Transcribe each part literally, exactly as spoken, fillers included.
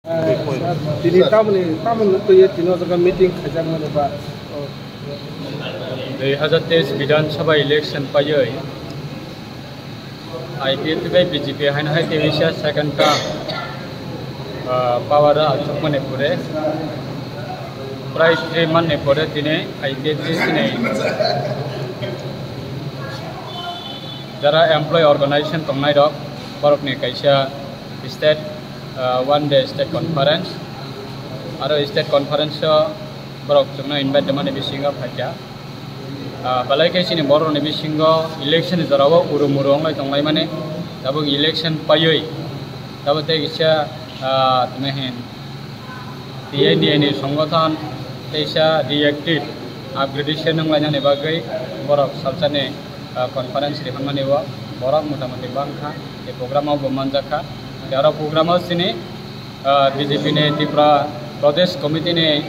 Tini tamoni, tamoni twiwi tino jaga meeting khaijakmani ba. Dui hazar teis Bidhan Sabha election paiwi I P F T bai B J P haino hai tei wisa second term, ah, power o achukmani pore, prai three month ni pore tini I P F T chini jara employee organization tongnai rok, borokni kaisa state, ah, one day state conference, aro state conference o borok chwngno invite rwmani bisingo phaikha. Ah, belai khe chini borokni bisingo election ni jorao uru muru wnglai tonglaimani, tabuk election paiwi, tabuk tei kisa, ah, tini hin T I D A ni songothon teisa reactive upgradation wnglainani bagwi borok salsani, ah, conference rihormani o borok motamoti bangkha, tei program o bo manjakha. Tei aro program o chini, ah, B J P ni Tripura Pradesh Committee ni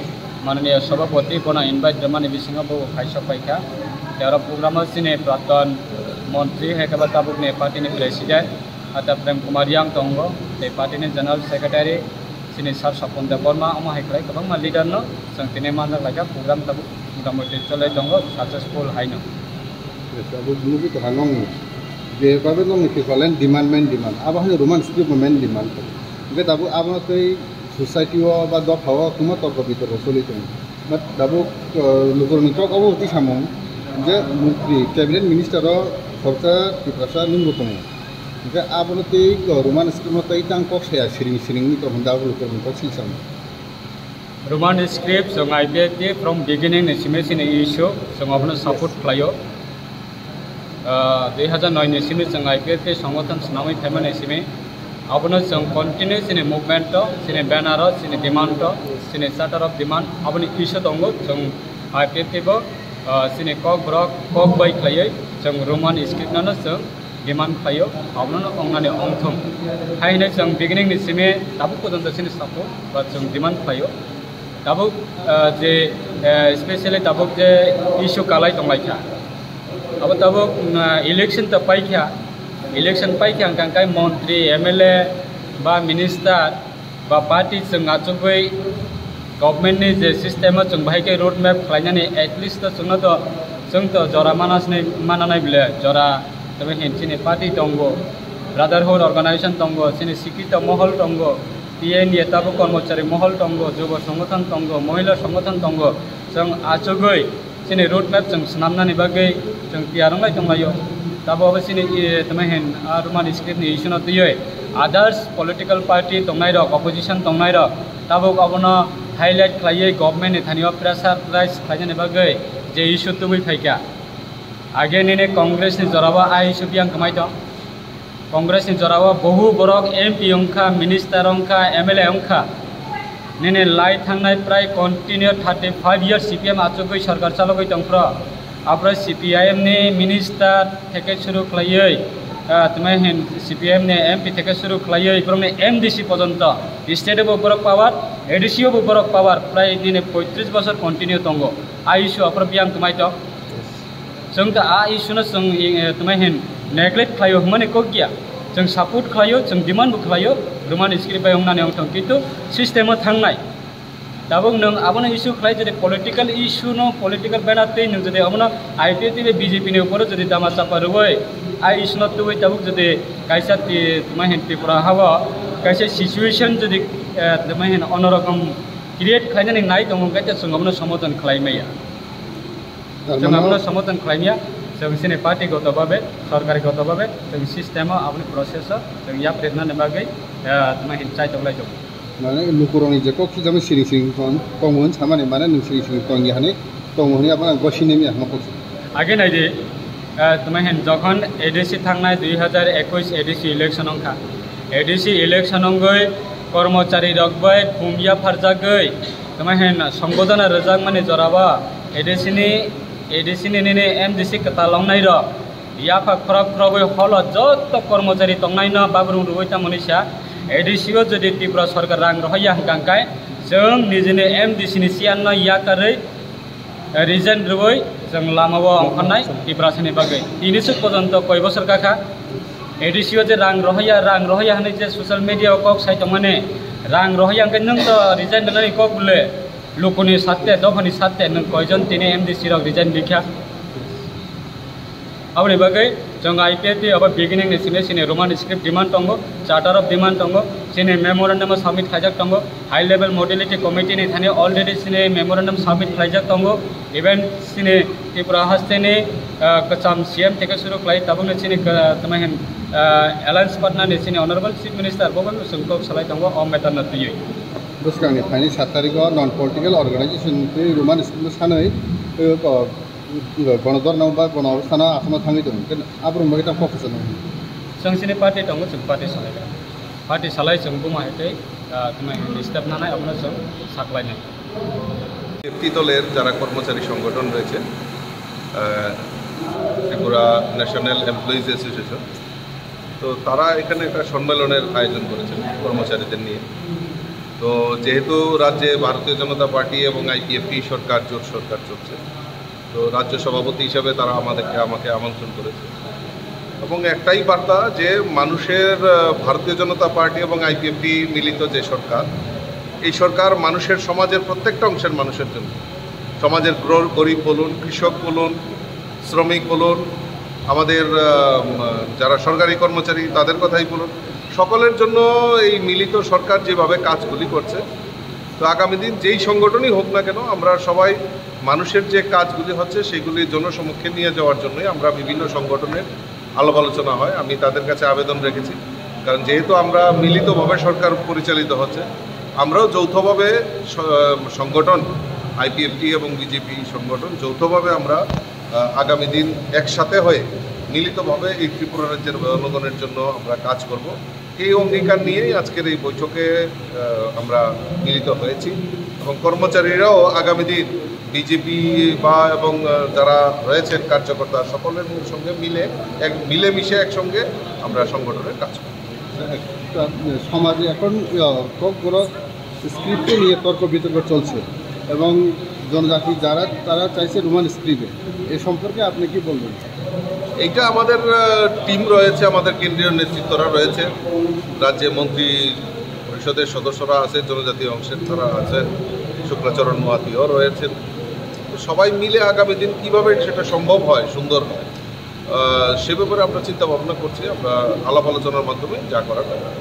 mananiya Sabhapati bono invite rwmani bisingo bo phaisok paikha. Tei aro program o chini Praton Montri hai khe ba tabukni party ni President Ata Prem Kumar Yang tongo, tei party ni General Secretary chini Sir Swapon Debbarma, omo hai khlai kwbangma leader no chwng tini manjak laikha, program tabuk motamoti cholai tongo, successful haino. Yes, abo nugwi tongkha nokni. Jebabe nokni Tipraland demand, main demand. Abo haino Roman script bo main demand. Hwnkhe tabuk abono tei society o ba dopha o kwma torko bitorko choli tongo. But tabuk, uh, lukurokni kok abo twi samung je mantri, cabinet minister o sorkar Tiprasa nungbo tongo. Hwnkhe abono tei, uh, Roman script no tei tang kok saya siring siring wngwi tongkha, abo lukurokni kok sing samung. Roman script chwng I P F T from beginning ni simi chini issue, chwng abono support khlaio. Ah, dui hazar noi ni simi chwng I P F T songothon swnamwi phaimani simi abono chwng continue chini movement o, chini banner o, chini demand o, chini charter of demand aboni issue tongo. Chwng I P F T bo, ah, chini kok borok kok bai khlaiwi chwng Roman script no chwng demand khlaio, abono wngnani ongthung. Hai hwnwi chwng beginning ni simi tabuk porjonto chini support ba chwng demand khlaio. Tabuk, ah, je, eh, specially tabuk je issue kalai tonglaikha. Abo tabuk, mm, election to paikha, election paikha hwnkha hwnkhe montri, M L A ba minister ba party chwng achugwi government ni je system o chwng bahai khe road map khlainani, at least to chwngno to, chwng to jora manasni mananai bile jora, tei hin chini party tongo, brotherhood organization tongo, chini sikito mohol tongo, T N A tabuk kormochari mohol tongo, jubo songothon tongo, mohila songothon tongo, chwng achugwi chini road map chwng swnamnani bagwi chwng tiyar wnglai tonglaio. Tabuk abo chini, eh, tamo hin, ah, Roman script ni issue no twiwi others political party tongnai rok, opposition tongnai rok, tabuk abono highlight khlaiwi government ni thani o pressure rise khlainani bagwi je issue tubui phaikha. Age nini Congress ni jorao a issue biyang kwmai tong. Congress ni jorao bohu borok M P wngkha, minister wngkha, M L A wngkha. Nini lai thangnai prai continue thirty five years C P M achugwi sarkar chalogwi tongphro. Aphro C P I M ni minister theke suru khlaiwi, ah, tamo hin C P M ni M P theke suru khlaiwi borokni M D C pojonto, state o bo borok power, A D C o bo borok power, prai nini poitris bosor continue tongo. A issue aphro biyang kwmai tong. Chwng ta a issue no chwng, eh, tamo hin neglect khlaio hwnmani kok ya. Chwng support khlaio, chwng demand bo khlaio, Roman script bai wngnani wng thong, kintu system o thangnai. Tabuk nwng abono issue khlai, jodi political issue no political banner twi nwng jodi abono I P F T bai B J P ni upor jodi dama chapa rwui, a issue no tubui tabuk jodi kaisa ti-, tamo hin Tripura hao kaisa situation jodi, eh, tamo hin onorakom create khlainani nai tongo, hwnkhe chwng abono somothan khlai maya. Chwng abono somothan khlai maya, chwng chini party goto babe, sorkari goto babe, chwng system o aboni process o chwng yapri rwnani bagwi, eh, tamo hin chai tonglai tongo. Mane lukurokni je kok sijak siring siring tong, tongo hwn samani, mane nwng siring siring tong ya hwnwi, tongo hwnwi abono ang gosini maya hwnma kok. Age naidi, eh, tamo hin jokhon A D C thangnai dui hazar ekwis A D C election wngkha. A D C election wngwi kormochari rok bai phum yapharjagwi, tamo hin songbodono rwjakmani jorao A D C ni, A D C ni nini M D C kwtal wngnai rok yapha khorok khorogwi holo joto kormochari tongnaino babrung rwui tamoni sa. A D C o jodi Tripura sorkar rang rohorya hwnkha hwnkhe chwng nijini M D C ni chair no yakarwi resign rwui chwng lama o ongkhornai Tiprasani bagwi. Tini swk pojonto koi bosor kakha A D C o je rang rohorya, rang rohorya hwnwi je social media o kok sai tongmani, Rang rohoi ang khe nwng to resign rwnani kok le, lukuni satte, dophani satte nwng koijon tini M D C rok resign rikha? Aboni bagwi chwng I P F T abo beginning ni simi chini Roman script demand tongo, charter of demand tongo, chini memorandum o submit khaijak tongo, high level modality committee ni thani already chini memorandum submit khlaijak tongo, even chini Tripura hasteni, ah, kwcham C M theke suru khlai tabukni chini ka-, tamo hin, ah, alliance partner ni chini honorable chief minister bo bai chwng kok salai tongo o matter no twiwi. Bwskangni phaini sat tarikh o non political organization tei Roman script no sanwi, eh, ko-, Gono dhorna ba gono obostano asama thangwi tongo, hwnkhe aborok bagwi tamo kok kwchangma hwnwi? Chwng chini party tongo, chwng party salai kha. Party salai chwng buma hai tei, ah, tamo hai step nanai, abono chwng saklainai. FT দলের যারা কর্মচারী সংগঠন রয়েছে, আহ, Tripura national employees association, তো তারা এখানে একটা সম্মেলনের আয়োজন করেছেন কর্মচারীদের নিয়ে। তো যেহেতু রাজ্যে ভারতীয় জনতা পার্টি এবং আইপিএফটি সরকার, জোট সরকার চলছে, তো রাজ্য সভাপতি হিসাবে তারা আমাদেরকে, আমাকে আমন্ত্রণ করেছে। এবং একটাই বার্তা যে মানুষের, আহ, ভারতীয় জনতা পার্টি এবং আইপিএফটি মিলিত যে সরকার, এই সরকার মানুষের, সমাজের প্রত্যেকটা অংশের মানুষের জন্য, সমাজের গ্র-, গরিব বলুন, কৃষক বলুন, শ্রমিক বলুন, আমাদের, আহ, উম, যারা সরকারি কর্মচারী তাদের কথাই বলুন, সকলের জন্য এই মিলিত সরকার যেভাবে কাজগুলি করছে, তো আগামী দিন যেই সংগঠনই হোক না কেন, আমরা সবাই মানুষের যে কাজগুলি হচ্ছে সেগুলি জনসমক্ষে নিয়ে যাওয়ার জন্যই আমরা বিভিন্ন সংগঠনের আলাপ আলোচনা হয়। আমি তাদের কাছে আবেদন রেখেছি, কারণ যেহেতু আমরা মিলিতভাবে সরকার পরিচালিত হচ্ছে, আমরাও যৌথভাবে স-, সংগঠন, আইপিএফটি এবং বিজেপি সংগঠন যৌথভাবে আমরা, আহ, আগামী দিন একসাথে হয়ে মিলিতভাবে এই ত্রিপুরা রাজ্যের জনগণের জন্য আমরা কাজ করব। এই অঙ্গীকার নিয়েই আজকের এই বৈঠকে, আহ, আমরা মিলিত হয়েছি এবং কর্মচারীরাও আগামী দিন বিজেপি বা এবং, আহ, যারা রয়েছেন কার্যকর্তা, সকলের সঙ্গে মিলে এক, মিলেমিশে একসঙ্গে আমরা সংগঠনের কাজ করব। একটা, আহ, সমাজে এখন, আহ, ককবরক স্ক্রিপ্ট নিয়ে তর্ক বিতর্ক চলছে এবং জনজাতি যারা, তারা চাইছে রোমান স্ক্রিপ্টে। এ সম্পর্কে আপনি কি বলবেন? এইটা আমাদের, আহ, টিম রয়েছে, আমাদের কেন্দ্রীয় নেতৃত্বরা রয়েছে, রাজ্যে মন্ত্রী পরিষদের সদস্যরা আছে, জনজাতি অংশের তারা আছেন, শুক্লাচরণ মহাতিও রয়েছেন। তো সবাই মিলে আগামী দিন কিভাবে সেটা সম্ভব হয়, সুন্দর হয়, আহ, সে ব্যাপারে আমরা চিন্তা ভাবনা করছি, আমরা আলাপ আলোচনার মাধ্যমে যা করার তা করব।